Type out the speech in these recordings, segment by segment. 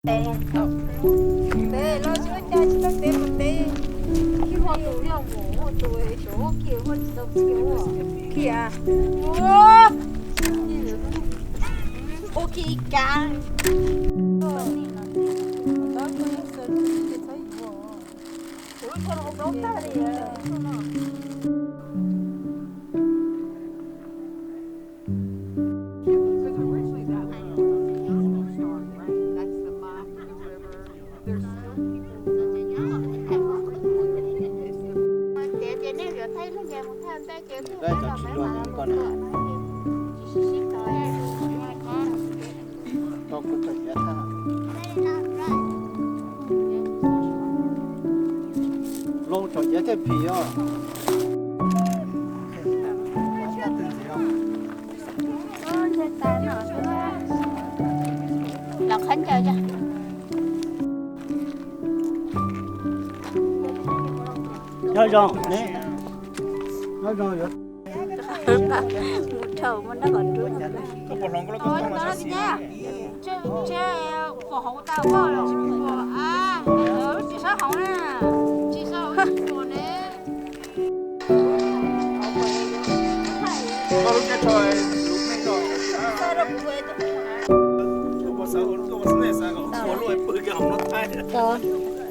Tes, tes los tsis ua cas, tsis tau tes mus tes. Khiav, ua kiag ib kav. Tias nej yuav thaij leej twg mus thaij ntej ces thaij tau peb mam los mus tuaj. Tsis sib tau. Loo tsom iav thiaj phim os. Los qhov ncauj yog. Nyob zoo, nyob zoo yuav. Mus dhau mus nrog qhov rub.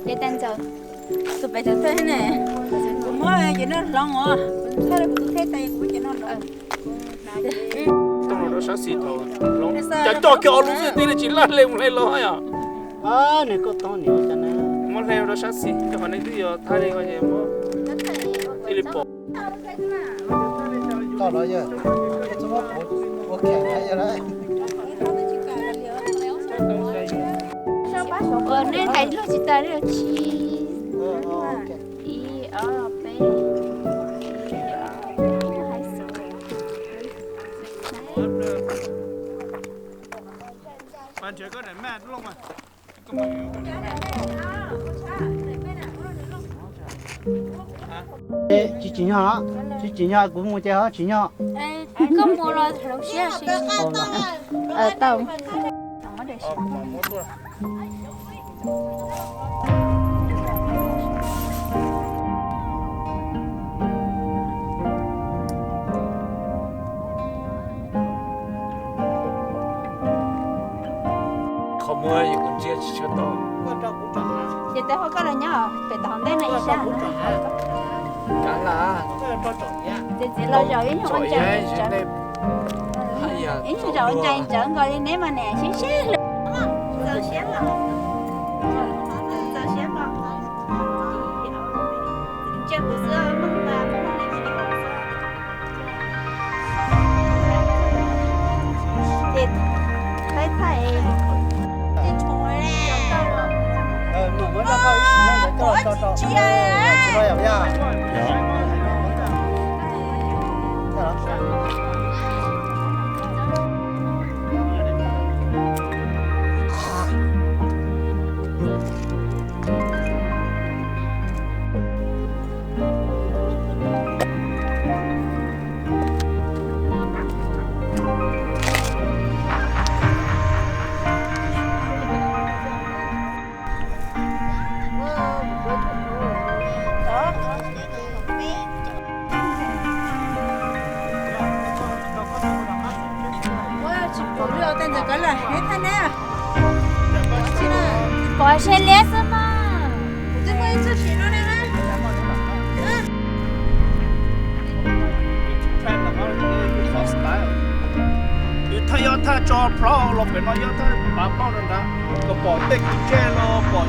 Ces tag ntxawm tus pem tseem txawj ne, kuv muab cov no hloov os, txhob li kuv tus thej tas kuv muab cov no hloov. Cov coj kiag ob lub xwb tib li tsis laj hle mus hle los yom. Nws koj toob nws ua cas na. Muab hle rau sab xis rau qhov nej twb yuav thaij li ko ces muab thiaj li pom. Txhob muab kuv ua kheem na yog lawm. Ua nej hais luag tsis tas li tsis. Ib ob peb, ib ob, hais xwb. Tsis tsim nyog, tsis tsim nyog kuv mus ces ho tsim nyog. Koj mus los hloov siab si. Tau. Qhov muag kuv ntsia tsis tshua tau. Ces tes hauv koj los nyob pem tom ntej no ib sab. Kav las. Ces txiv los zaum ib nyuag ua ntsaim tsawv, ib nyuag zaum ua ntsaim tsawv nkaus li neb mas niam sib sib hlub. Txaus siab los, txaus siab los. Ntsia kuv xwb, Hmoob mas Hmoob li me nyuam xwb. Ces thaij thaij. Pom seb liab xwb mas. Yus thaj yog thaj tso plaub los pem no yog thaj pav plaub no nrad, kom pom tej kwv tse los pom.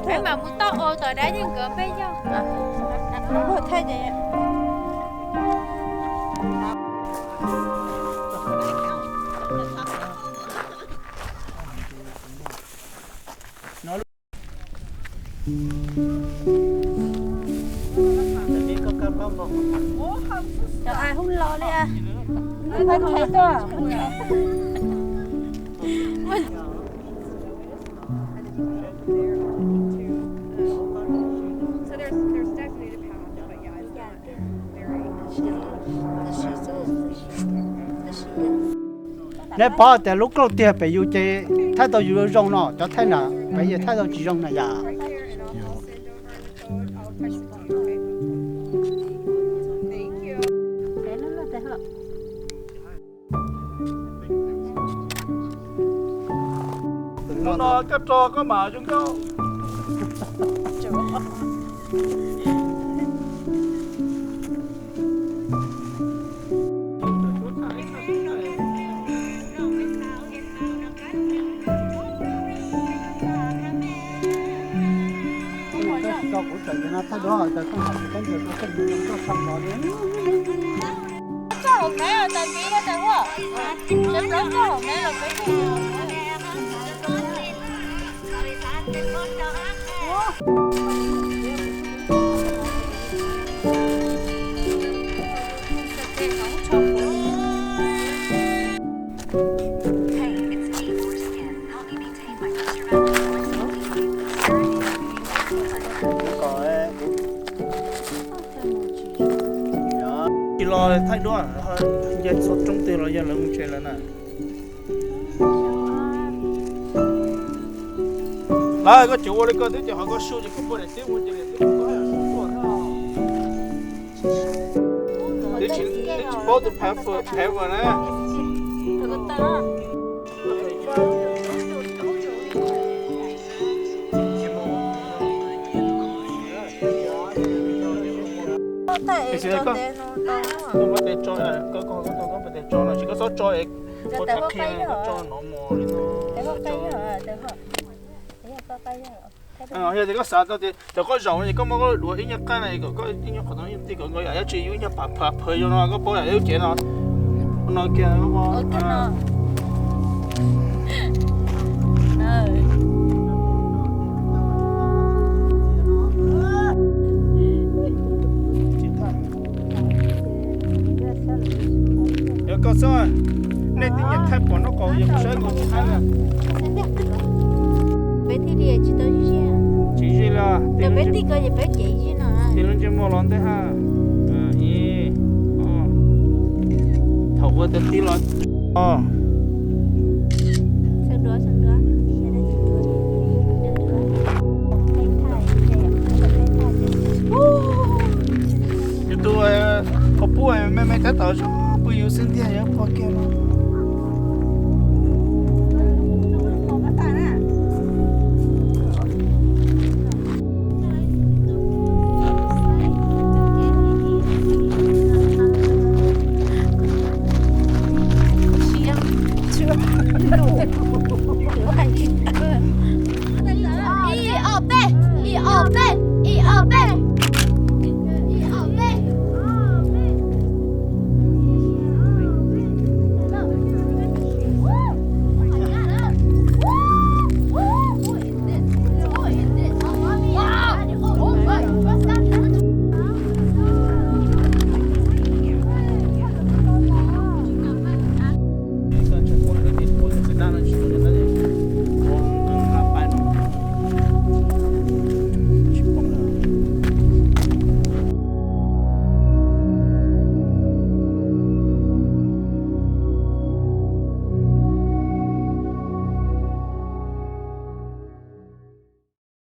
Peb mam mus toj au tom dab yeej nkawd peb yog. Cov ai hub los li, peb pais tuaj. So there's there's definitely the path, but yeah, it's not very. Neb paub tias lub kauj tiag pem yus ces thaij tau yus zoo no, cov thaij na pem ces thaij tau tsis zoo na yom. Hnub no koj tso koj mam zoo nkauj. Tsis los thaij duab, nce txog roob twg los yog lawv mus tsev lawm na. Lawv koj tsis ua li ko thiab ces ho koj su ces koj puas daim tiab mus ces daim tiab mus koj su tuaj. Twb tsis paub tus phav phav na. Koj muab tes tso, koj koj koj koj tes tso no, tsis koj txhob tso es koj thav qhia koj tso no mos li no. Yog tias koj xav tau tias cov koj zaum no ces koj muab koj lub duav ib nyuag qaj na, kom koj ib nyuag qhov tod ib nyuag tij kom nkawd yam dab tsi yus ib nyuag pam pam phawv yus no koj paub yam ib lub cev no. No kiag no. Yog koj xwb, nej tib nyias thaij pom nraub qaum yog kuv saib kuv tsis thaij na. Peb thiaj li tsis tau zij zij. Tsis zij li. Peb tij ko ces peb cev zij no. Tis lub ntsej muag los ntej ha. Ib, thaum ua tes tij los. Yus tus qhov pub me me tab tom zoo pw yus xwb ntiag yog pog kiag no.